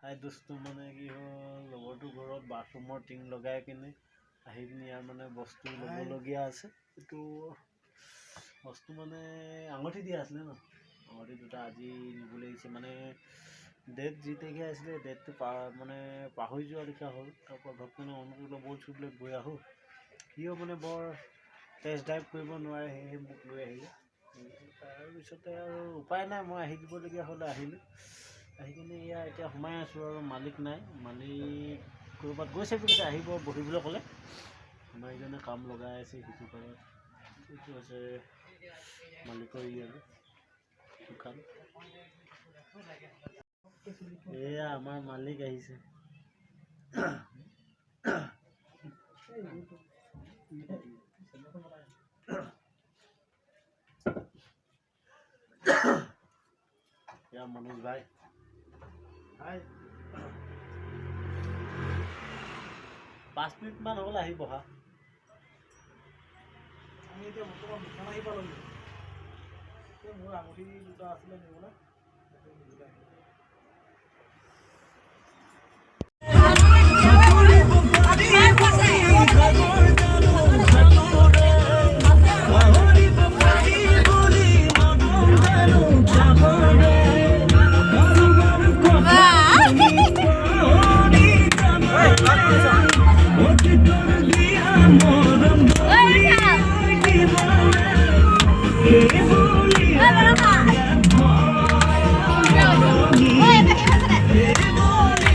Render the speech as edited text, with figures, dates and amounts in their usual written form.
হাই দোস্ত, মানে কি হ'ল, লগৰটোৰ ঘৰত বাথৰুমৰ টিং লগাই কিনে আহি পিনি ইয়াৰ মানে বস্তু ল'বলগীয়া আছে। এইটো বস্তু মানে আঙুঠি দিয়া আছিলে ন, আঙুঠি দুটা আজি নিবলৈ আহিছে। মানে ডেট যি তাৰিখে আছিলে ডেটটো মানে পাহৰি যোৱা লিখা হ'ল। তাৰপৰা ঘপকনে অনুকূল বলছোঁ বোলে গৈ আহোঁ। সিও মানে বৰ টেষ্ট ড্ৰাইভ কৰিব নোৱাৰে, সেয়েহে মোক লৈ আহিলে। তাৰপিছতে আৰু উপায় নাই, মই আহি দিবলগীয়া হ'লে আহিলোঁ। আহি কিনে এয়া এতিয়া সোমাই আছোঁ আৰু মালিক নাই, মালিক ক'ৰবাত গৈছে বুলি কৈছে, আহিব বহিবলৈ ক'লে। আমাৰ ইজনে কাম লগাই আছে সিটো পাৰত। এইটো আছে মালিকৰ ই আৰু দোকান। এয়া আমাৰ মালিক আহিছে। এয়া মনোজ ভাই। হাই। 5 মিনিটমান হ'ল আহি বহা। আমি এতিয়া বৰ্তমান দোকান আহি পালোহি। এই মোৰ আঙুঠি দুটা আছিলে নিবলৈ, সেইটো নিবলৈ আহিলোঁ।